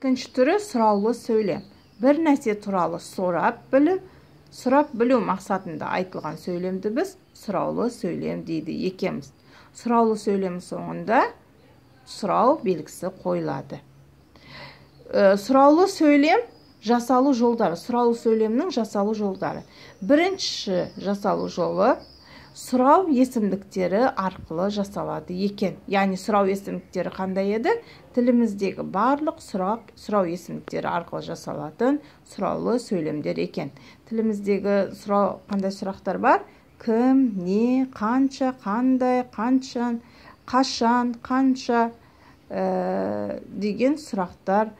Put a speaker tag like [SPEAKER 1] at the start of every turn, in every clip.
[SPEAKER 1] Екінші түрі сұраулы сөйлем. Бір нәрсе туралы сұрап білу мақсатында айтылған сөйлемді біз сұраулы сөйлем дейді екенбіз. Сұраулы сөйлем соңында сұрау белгісі қойылады. Сұраулы сөйлем жасалу жолдары. Сұраулы сөйлемнің жасалу жолдары. Бірінші жасалу жолы сұрау есімдіктері арқылы жасалады екен. Яғни сұрау есімдіктері қандай еді? Тіліміздегі барлық сұрау есімдіктері арқылы жасалатын сұраулы сөйлемдер екен. Тіліміздегі сұрау қандай сұрақтар бар? Кім, не, қанша, қандай, қаншан, қашан, қанша деген сұрақтар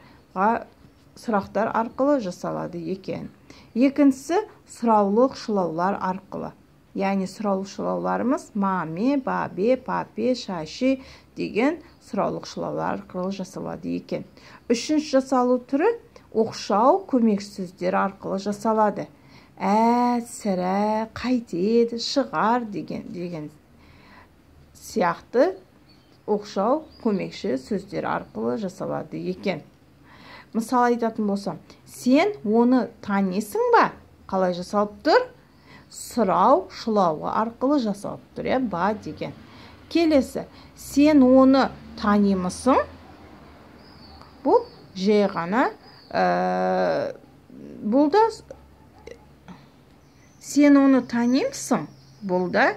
[SPEAKER 1] арқылы жасалады екен. Екіншісі сұраулық шылаулар арқылы. Яғни сұраулық шылауларымыз ма, ме, ба, бе, па, пе, ша, ше деген сұраулық шылаулар арқылы жасалады екен. Үшінші жасалу түрі оқшау көмекші сөздер арқылы жасалады. Ә, сірә, қайтеді, шығар деген сияқты оқшау көмекші сөздер арқылы жасалады екен. Мысал айтатын болсам, сен оны танисың ба? Қалай жасалып тұр? Сұрау шылауы арқылы жасалып тұр, ба деген. Келесі, сен оны танимысың? Бұл жай ғана, бұл да сен оны танимысың? Бұл да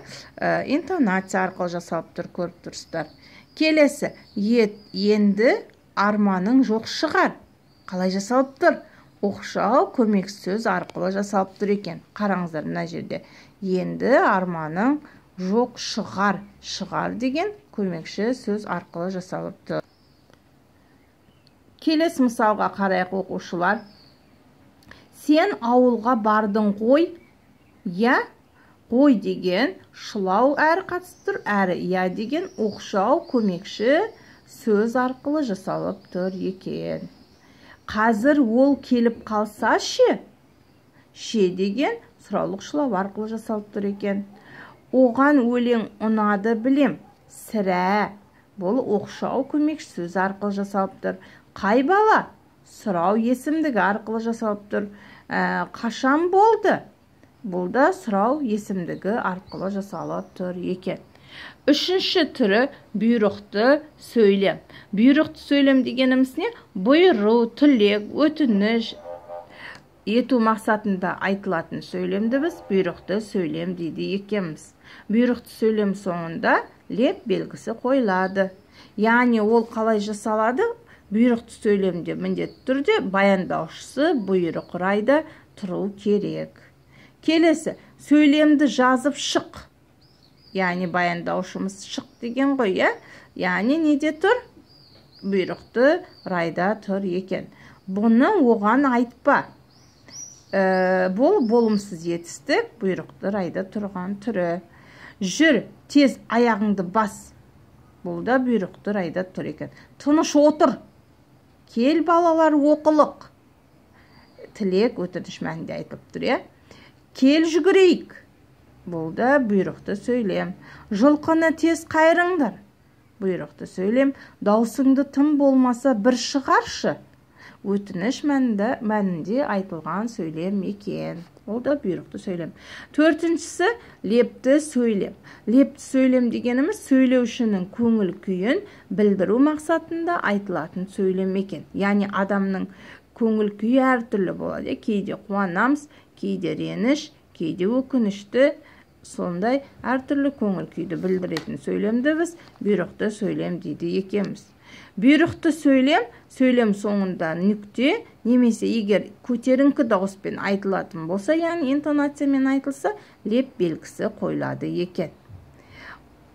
[SPEAKER 1] интонация арқылы жасалып тұр, көріп тұрсыздар. Келесі, енді арманың жоқ шығар. Қалай жасалып тұр? Оқшау көмек сөз арқылы жасалып тұр екен. Қараңыздар мына жерде. Енді арманың жоқ шығар. Шығар деген көмекші сөз арқылы жасалып тұр. Келесі мысалға қарайық, оқушылар. Сен ауылға бардың ғой, я? Ғой деген шылау әрі қатысып тұр, әрі я деген оқшау көмекші сөз арқылы жасалып тұр екен. Қазір ол келіп қалса ше? Ше деген сұраулық шылау арқылы жасалып тұр екен. Оған өлең ұнады білем. Сірә. Бұл оқшау көмекші сөз арқылы жасалып тұр. Қай бала? Сұрау есімдігі арқылы жасалып тұр. Қашан болды? Бұл да сұрау есімдігі арқылы жасалып тұр екен. Үшінші түрі бұйрықты сөйлем. Бұйрықты сөйлем дегеніміз не? Бұйыру, тілек, өтініш ету мақсатында айтылатын сөйлемді біз бұйрықты сөйлем дейді екенбіз. Бұйрықты сөйлем соңында леп белгісі қойылады. Яғни ол қалай жасалады? Бұйрықты сөйлемде міндетті түрде баяндаушысы бұйрық райда тұру керек. Келесі, сөйлемді жазып шық. Яғни баяндаушымыз шық деген ғой, иә? Яғни неде тұр? Бұйрықты райда тұр екен. Бұны оған айтпа. Бұл болымсыз етістік бұйрықты райда тұрған түрі. Жүр, тез аяғыңды бас. Бұл да бұйрықты райда тұр екен. Тыныш отыр. Кел балалар оқылық. Тілек өтініш мәнінде айтылып тұр, иә? Кел жүгірейік. Бұл да бұйрықты сөйлем. Жылқыны тез қайырыңдар. Бұйрықты сөйлем. Даусыңды тым болмаса бір шығаршы. Өтініш мәнінде айтылған сөйлем екен. Ол да бұйрықты сөйлем. Төртіншісі лепті сөйлем. Лепті сөйлем дегеніміз сөйлеушінің көңіл күйін білдіру мақсатында айтылатын сөйлем екен. Яғни адамның көңіл күйі әртүрлі болады. Кейде қуанамыз, кейде реніш, кейде өкінішті, сондай әртүрлі көңіл күйді білдіретін сөйлемді біз бұйрықты сөйлем дейді екенбіз. Бұйрықты сөйлем, сөйлем соңында нүкте немесе егер көтеріңкі дауыспен айтылатын болса, яғни интонациямен айтылса, леп белгісі қойылады екен.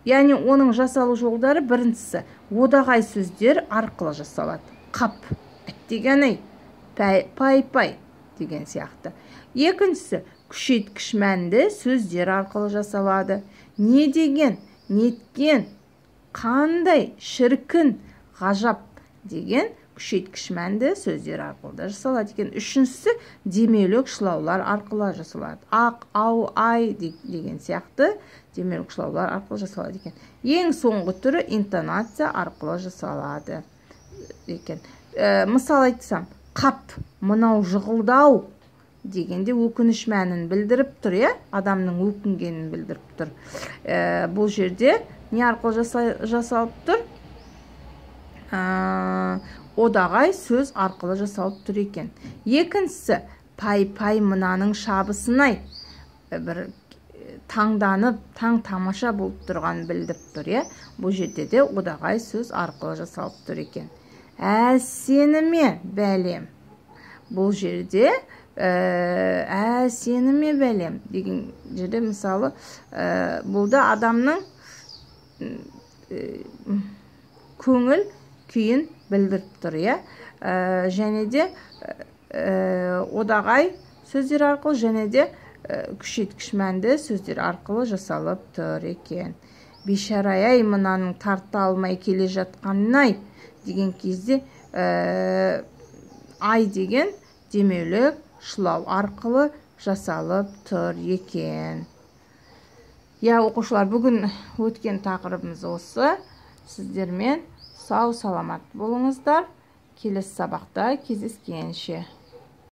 [SPEAKER 1] Яғни оның жасалу жолдары біріншісі одағай сөздер арқылы жасалады. Қап, әттеген-ай, пай-пай деген сияқты. Екіншісі күшейткіш мәнді сөздер арқылы жасалады. Не деген, неткен, қандай, шіркін, ғажап деген күшейткіш мәнді сөздер арқылы да жасалады екен. Үшіншісі демеулік шылаулар арқылы жасалады. Ақ, ау, ай деген сияқты демеулік шылаулар арқылы жасалады екен. Ең соңғы түрі интонация арқылы жасалады екен. Мысал айтсам, қап, мынау жығылды-ау дегенде өкініш мәнін білдіріп тұр, иә, адамның өкінгенін білдіріп тұр. Бұл жерде не арқылы жасалып тұр? Одағай сөз арқылы жасалып тұр екен. Екіншісі, пай-пай мынаның шабысын-ай, бір таңданып, таң тамаша болып тұрғанын білдіріп тұр, иә. Бұл жерде де одағай сөз арқылы жасалып тұр екен. Ә, сені ме бәлем? Бұл жерде ә, сені ме бәлем деген жерде, мысалы, бұл да адамның көңіл күйін білдіріп тұр, иә. Және де одағай сөздер арқылы және де күшейткіш мәнді сөздер арқылы жасалып тұр екен. Бейшара-ай, мынаның тарта алмай келе жатқанын-ай деген кезде ай деген демеулік шылау арқылы жасалып тұр екен. Иә, оқушылар, бүгін өткен тақырыбымыз осы. Сіздермен сау саламат болыңыздар. Келесі сабақта кездескенше.